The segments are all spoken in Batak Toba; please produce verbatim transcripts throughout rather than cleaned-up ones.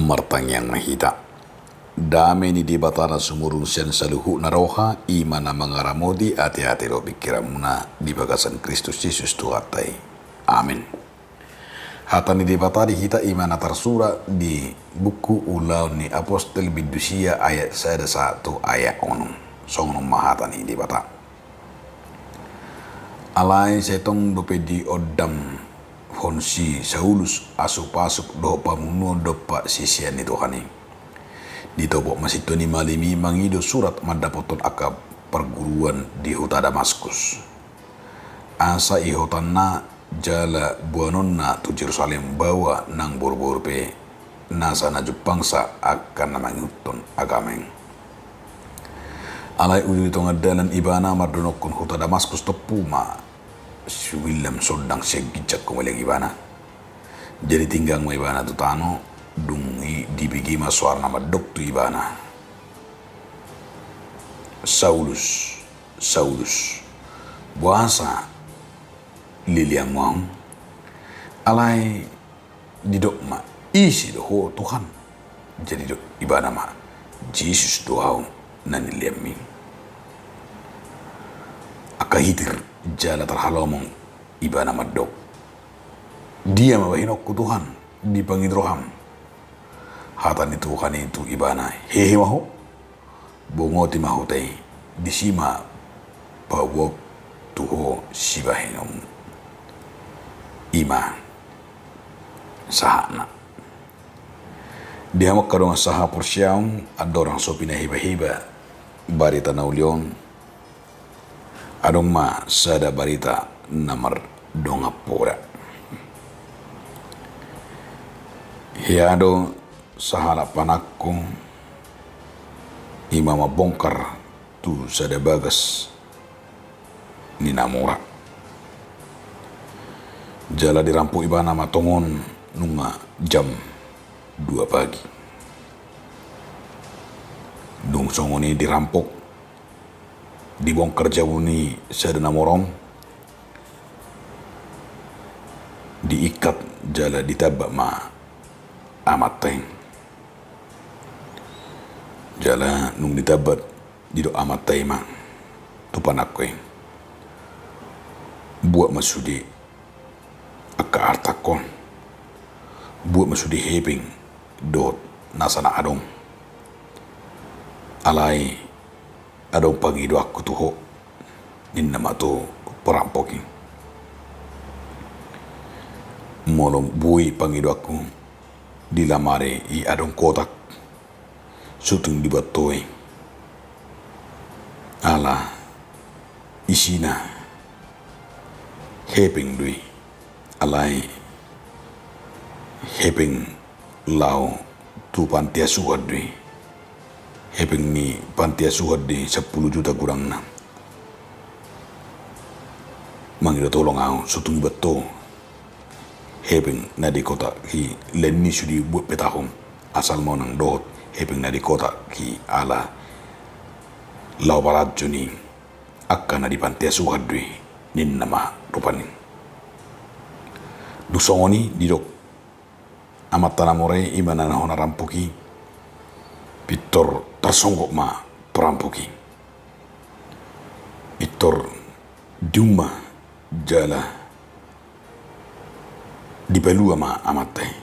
Martangiang ma hita. Dame ni Debata na sumurung sian saluhutna roha, i ma na mangaramoti ateate dohot pingkiranmuna di bagasan Kristus Jesus Tuhanta i. Amen. Hata ni Debata di hita i ma na tarsurat di buku Ulaon ni Apostel bindu sia ayat sada sahat tu ayat onom. Songon on ma hata ni Debata. Alai sai tong dope diondamhon si Saulus asupasup dohot pamunuon dompak sisean ni Tuhan i. Ditopot ma sintua ni malim i mangido surat mandapothon angka parguruan di huta Damaskus. Asa ihotanna jala boanonna tu Jerusalem baoa nang boruboru pe, nasa na jumpangsa angka na mangihuthon agama i. Alai uju di tonga dalan ibana mardonokkon huta Damaskus, tompu ma siubillam sondang sian ginjang humaliang ibana. Jadi tinggang ma ibana tu tano, dung i dibege ma soara na mandok tu ibana: Saulus, Saulus, boasa leleanmu ahu? Alai didok ma: Ise do ho, Tuhan? Jadi didok ibana ma: Jesus do ahu na nileleanmi. Angka hitir jala tarhalomong ibana mandok: Dia ma bahenonku, Tuhan, dipangido roham? Hata ni Tuhan i tu ibana: Hehe ma ho. Bongoti ma huta i, disi ma paboaon tu ho sibahenonmu. I ma sahatna. Di hamu angka dongan sahaporseaon, andorang so pinahibaheba barita na uli on, adong ma sada barita na mardongan poda. Hea do sahalak panangko i ma mambongkar tu sada bagas ni na mora. Jala dirampok ibana ma tongon nunga jam dua pagi. Dung songon i dirampok, dibongkar jabu ni sada na mora on, diikat jala ditambat ma amanta i. Jala nung ditambat, didok amanta i ma tu panangko i: Buat ma sude angka artangkon, buat ma sude hepeng dohot nasa na adong. Alai adong pangidoanku tu ho, ninna ma tu parampok i. Molo boi pangidoanku, di lamari i adong kotak, sotung dibuat ho i. Ala isina hepeng do i, alai hepeng laho tu panti asuhan do i. Hepeng ni panti asuhan do i, sampulu juta godangna. Mangido tolong ahu, sotung dibuat ho hepeng na di kotak i, lain ni so dibuat petahon, asal ma unang dohot hepeng na di kotak i, ala laho paranjo ni angka na di panti asuhan do i, ninna ma rupani. Dung songon i didok amanta na mora i, i ma na hona rampok i, pintor tarsonggot ma parampok i. Pintor diumma jala dipalua ma amanta i.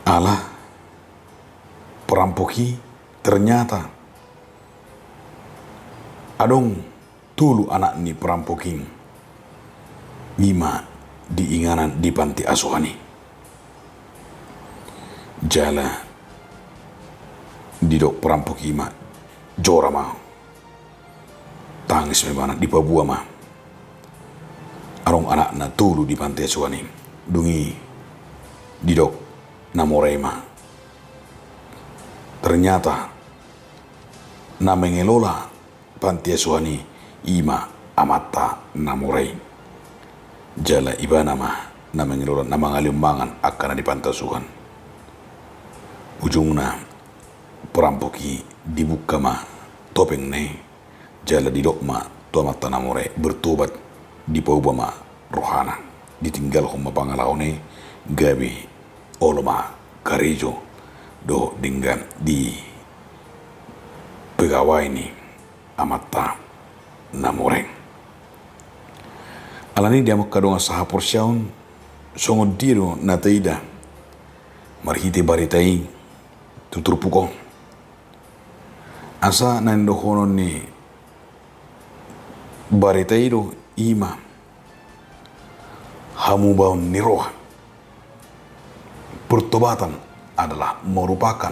Ala parampok i ternyata adong tolu anak ni parampok i, i ma di inganan di panti asuhan i. Jala didok parampok i ma: Jora ma ahu. Tangis ma ibana, dipaboa ma. Adong anakna tolu di panti asuhan i. Dung i didok na mora i ma: Ternyata na mengelola panti asuhan i, i ma amanta na mora i. Jala ibana ma na mengelola, na mangalehon mangan angka na di panti asuhan. Ujungna parampok i dibuka ma topengna i, jala didok ma tu amanta na mora i bertobat, dipauba ma rohana, ditinggalhon ma pangalaona i, gabe olo ma karejo dohot denggan di pegawai ni Amanta na moreng. Alani i di hamu angka dongan sahaporseaon, songon dia do na taida marhite barita i tu turpuk on? Asa naeng dohonon ni barita i do i ma hamubaon ni roha. Pertobatan adalah merupakan,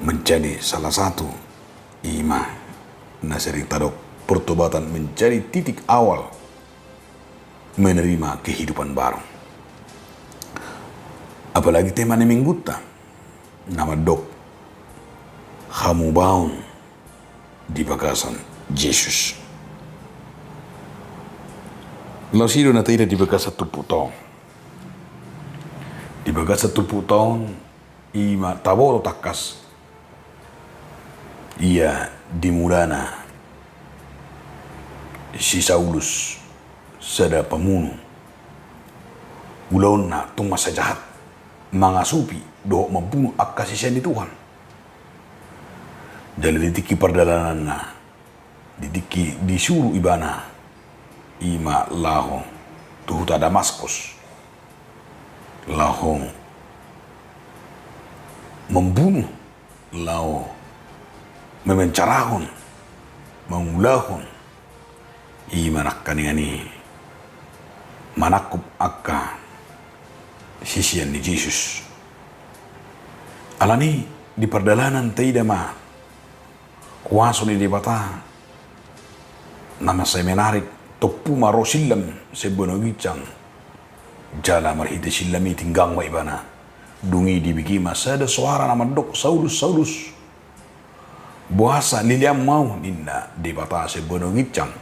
menjadi salah satu, i ma na sering tadok, pertobatan menjadi titik awal menerima kehidupan baru. Apalagi tema ni minggunta na mandok hamubaon di bagasan Jesus. Laos i do na taida di bagasan turpukta on. Di bagasan turpukta on, i ma taboto tangkas ia dimulana si Saulus, sada pamunu, ulaonna tung mansai jahat, mangasupi dohot mambunu angka sisean ni Tuhan. Jala di tingki pardalananna, di tingki disuru ibana, i ma laho tu huta Damaskus, laho mambunu, laho memenjarahon, mangulahon, i ma nangkaningan i manangkup angka sisean ni Jesus. Alani i di pardalanan taida ma kuaso ni Debata na mansai menarik, tompu ma ro sillam sian banua ginjang. Jala marhite sillam i tinggang ma ibana. Dung i dibege ma sada soara na mandok, "Saulus, Saulus, boasa leleanmu ahu?" ninna Debata sian banua ginjang.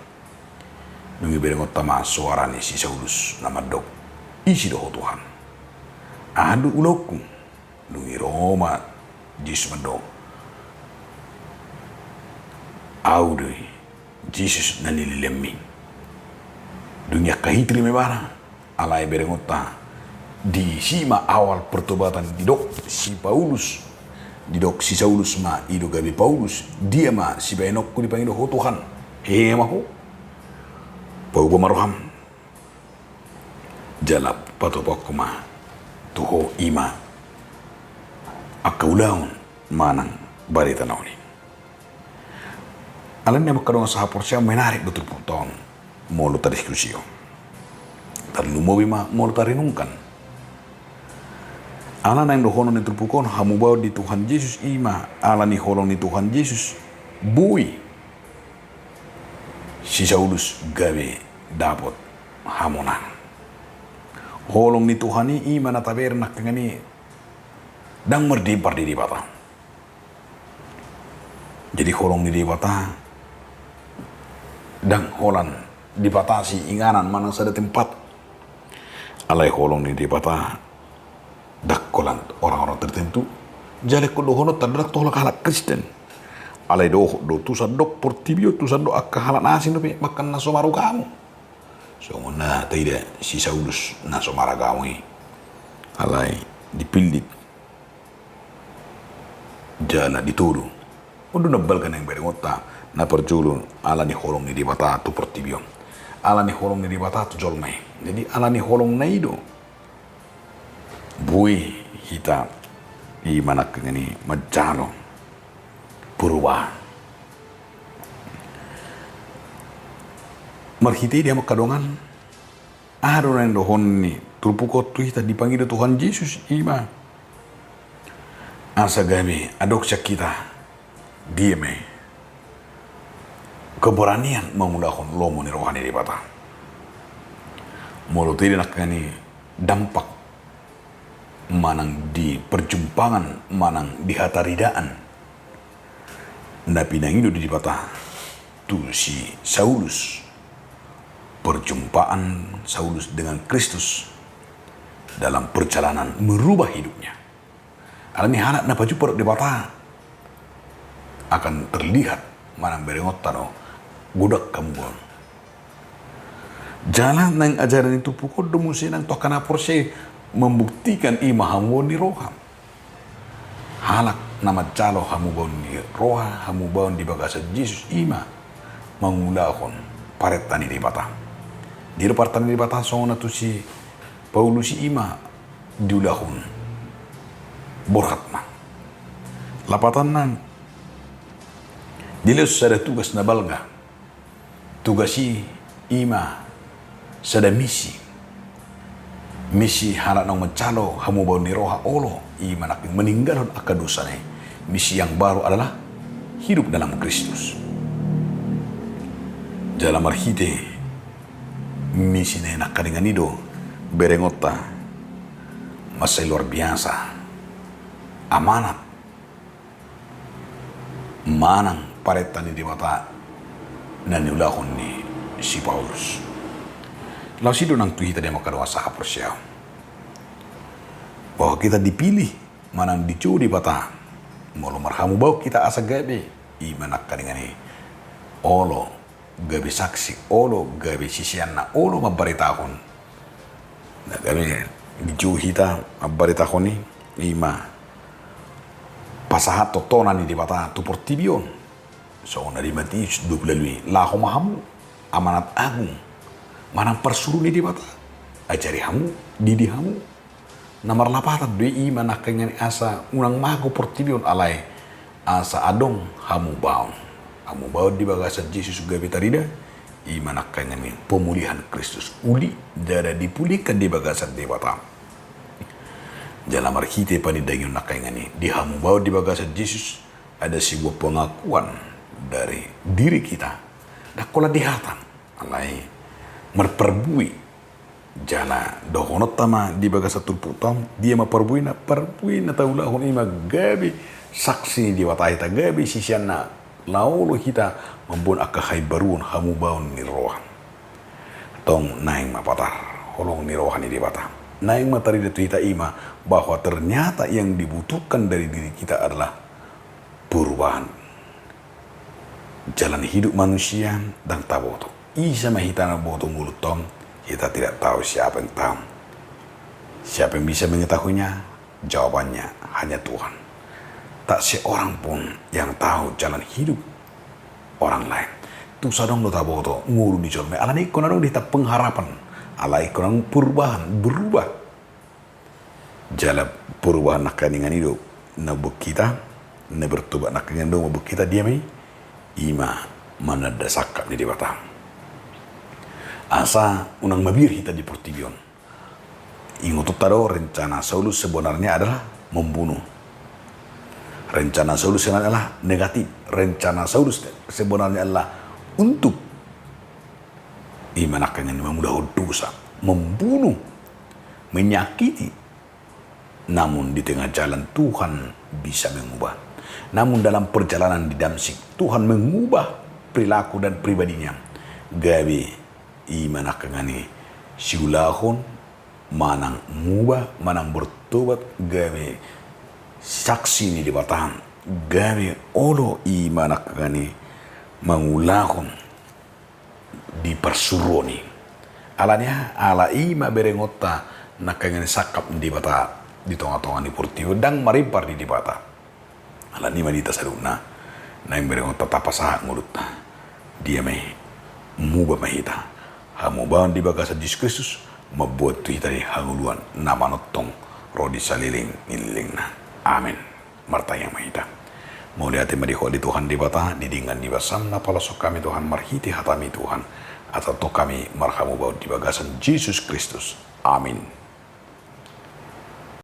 Dung i berengonta ma soara ni si Saulus na mandok, "Ise do ho Tuhan? Aha do ulaonku?" Dung i ro ma Jesus mandok, "Ahu do i Jesus na nileleanmi." Dung i angka hitri ma ibana. Alai berengonta, disi ma awal pertobatan, didok si Paulus, didok si Saulus ma i do gabe Paulus. "Dia ma sibahenonku dipangido ho Tuhan? Hehe ma ho, pauba ma roham, jala patupaonku ma tu ho i ma angka ulaon manang barita na uli." Alani i di hamu angka dongan sahaporseaon, menarik do turpukta on molo tadiskusihon. Tarlumobi ma molo tarenungkan. Ala naeng dohonon ni turpuk on hamubaon di Tuhan Jesus, i ma ala ni holong ni Tuhan Jesus, boi si Saulus gabe dapot hamonangan. Holong ni Tuhan i, i ma na tabereng nangkaningan i, ndang mardempar di Debata. Jadi holong ni Debata ndang holan dibatasi inganan manang sada tempat. Alai holong ni Debata ndang holan orang-orang tertentu. Jala ingkon dohononta ndang tu halak-halak Kristen. Alai dohot do tu sandok portibi on, tu sandok angka halak na asing dope, bahkan na so maragama. Songon na taida si Saulus na so maragama i. Alai dipillit jala ditodo. On do na balga naeng berengonta, na parjolo ala ni holong ni Debata tu portibi on. Ala ni holong ni Debata tu jolma i. Jadi ala ni holongna i do boi hita i ma nangkaningan i manjalo perubahan. Marhite i di hamu angka dongan, aha do naeng dohonon ni turpuk on tu hita dipangido Tuhan Jesus, i ma asa gabe adong sian hita, dia ma i, keberanian mangulahon lomo ni roha ni Debata. Molo taida nangkaningan i dampak manang di perjumpangan manang di hataridaan na pinangido ni Debata tu si Saulus, perjumpaan Saulus dengan Kristus dalam perjalanan merubah hidupnya. Alani halak na pajumpang dohot Debata akan terlihat manang berengonta do godang hamubaon. Jala naeng ajaran ni turpuk on do muse nang tu angka na porsea, membuktikan i ma hamubaon ni roha. Halak na manjalo hamubaon ni roha, hamubaon di bagasan Jesus, i ma mangulahon parenta ni Debata. Didok parenta ni Debata songon na tu si Paulus i, i ma diulahon borhatna. Lapatanna, dilehon sada tugas na balga. Tugas i i ma sada misi. Misi halak naung manjalo hamubaon ni roha, olo, i ma nangkin meninggalhon angka dosana i. Misi yang baru adalah hidup dalam Kristus. Jala marhite misi na i nangkaningan i do berengonta mansai luar biasa amanat manang parenta ni Debata na niulahon ni si Paulus. Laos i do nang tu hita di hamu angka dongan sahaporseaon, bahwa kita dipilih manang dijou Debata molo marhamubaon hita asa gabe, i ma nangkaningan i, olo gabe saksi, olo gabe siseanna, olo mambaritahon. Na gabe dijou hita mambaritahon i, i ma pasahathon tona ni Debata tu portibi on. Songon na di Matius dua pulu ualu i, laho ma hamu, amanat agung manang parsuru ni Debata, ajari hamu, didi hamu. Na marlapatan do i, i ma nangkaningan i asa unang mago portibi on, alai asa adong hamubaon. Hamubaon di bagasan Jesus gabe tarida, i ma nangkaningan i pemulihan Kristus, uli jala dipulihkan di bagasan Debata. Jala marhite panindangion nangkaningan i, di hamubaon di bagasan Jesus ada sebuah pengakuan dari diri kita. Ndang holan di hata, alai marparbue. Jala dohononta ma di bagasan turpukta on, dia ma parbuena? Parbuena taulahon i ma gabe saksi ni Debata hita, gabe siseanna, na olo hita mamboan angka haimbaruon hamubaon ni roha. Tong naeng ma patar holong ni roha ni Debata. Naeng ma tarida tu hita i ma bahwa ternyata yang dibutuhkan dari diri kita adalah perubahan. Jalan hidup manusia ndang taboto. Ise ma hita na boto ngolunta on, kita tidak tahu siapa yang tahu. Siapa yang bisa mengetahuinya? Jawabannya hanya Tuhan. Tak seorang pun yang tahu jalan hidup orang lain. Tung so adong do taboto ngolu ni jolma i, alani ingkon adong di hita pengharapan. Alai ingkon adong perubahan, berubah. Jala perubahan nangkaningan i do na mambuat hita, na bertobat nangkaningan do mambuat hita dia ma i, i ma mananda sangkap ni Debata. Asa unang mabiar hita di portibi on. Ingotonta do, rencana Saulus sebenarnya adalah membunuh. Rencana Saulus sebenarnya adalah negatif. Rencana Saulus sebenarnya adalah untuk, i ma nangkaningan i, mangulahon dosa, membunuh, menyakiti. Namun di tengah jalan Tuhan bisa mengubah. Namun dalam perjalanan di Damsyik, Tuhan mengubah perilaku dan pribadinya. Gabe, i ma nangkaningan i, siulahon manang mubah manang bertobat, gabe saksi ni Debata, gabe olo, i ma nangkaningan i, mangulahon di parsuruon i. Alani aha? Ala i ma berengonta nangkaningan i sangkap ni Debata di tongatonga ni portibi on, ndang marimpar di Debata. Alani i ma di hita saluhutna, naeng berengonta tapasahat ngolunta. Dia ma i, mubah ma hita. Hamubaon di bagasan Jesus Kristus mamboan tu hita di hangoluan na manongtong ro di saleleng ni lelengna. Amen. Martangiang ma hita. Mauliate ma di Ho ale Tuhan Debata, di denggan ni basaM na paloshon hami Tuhan marhite hataMi Tuhan, asa tongtong hami marhamubaon di bagasan Jesus Kristus. Amin.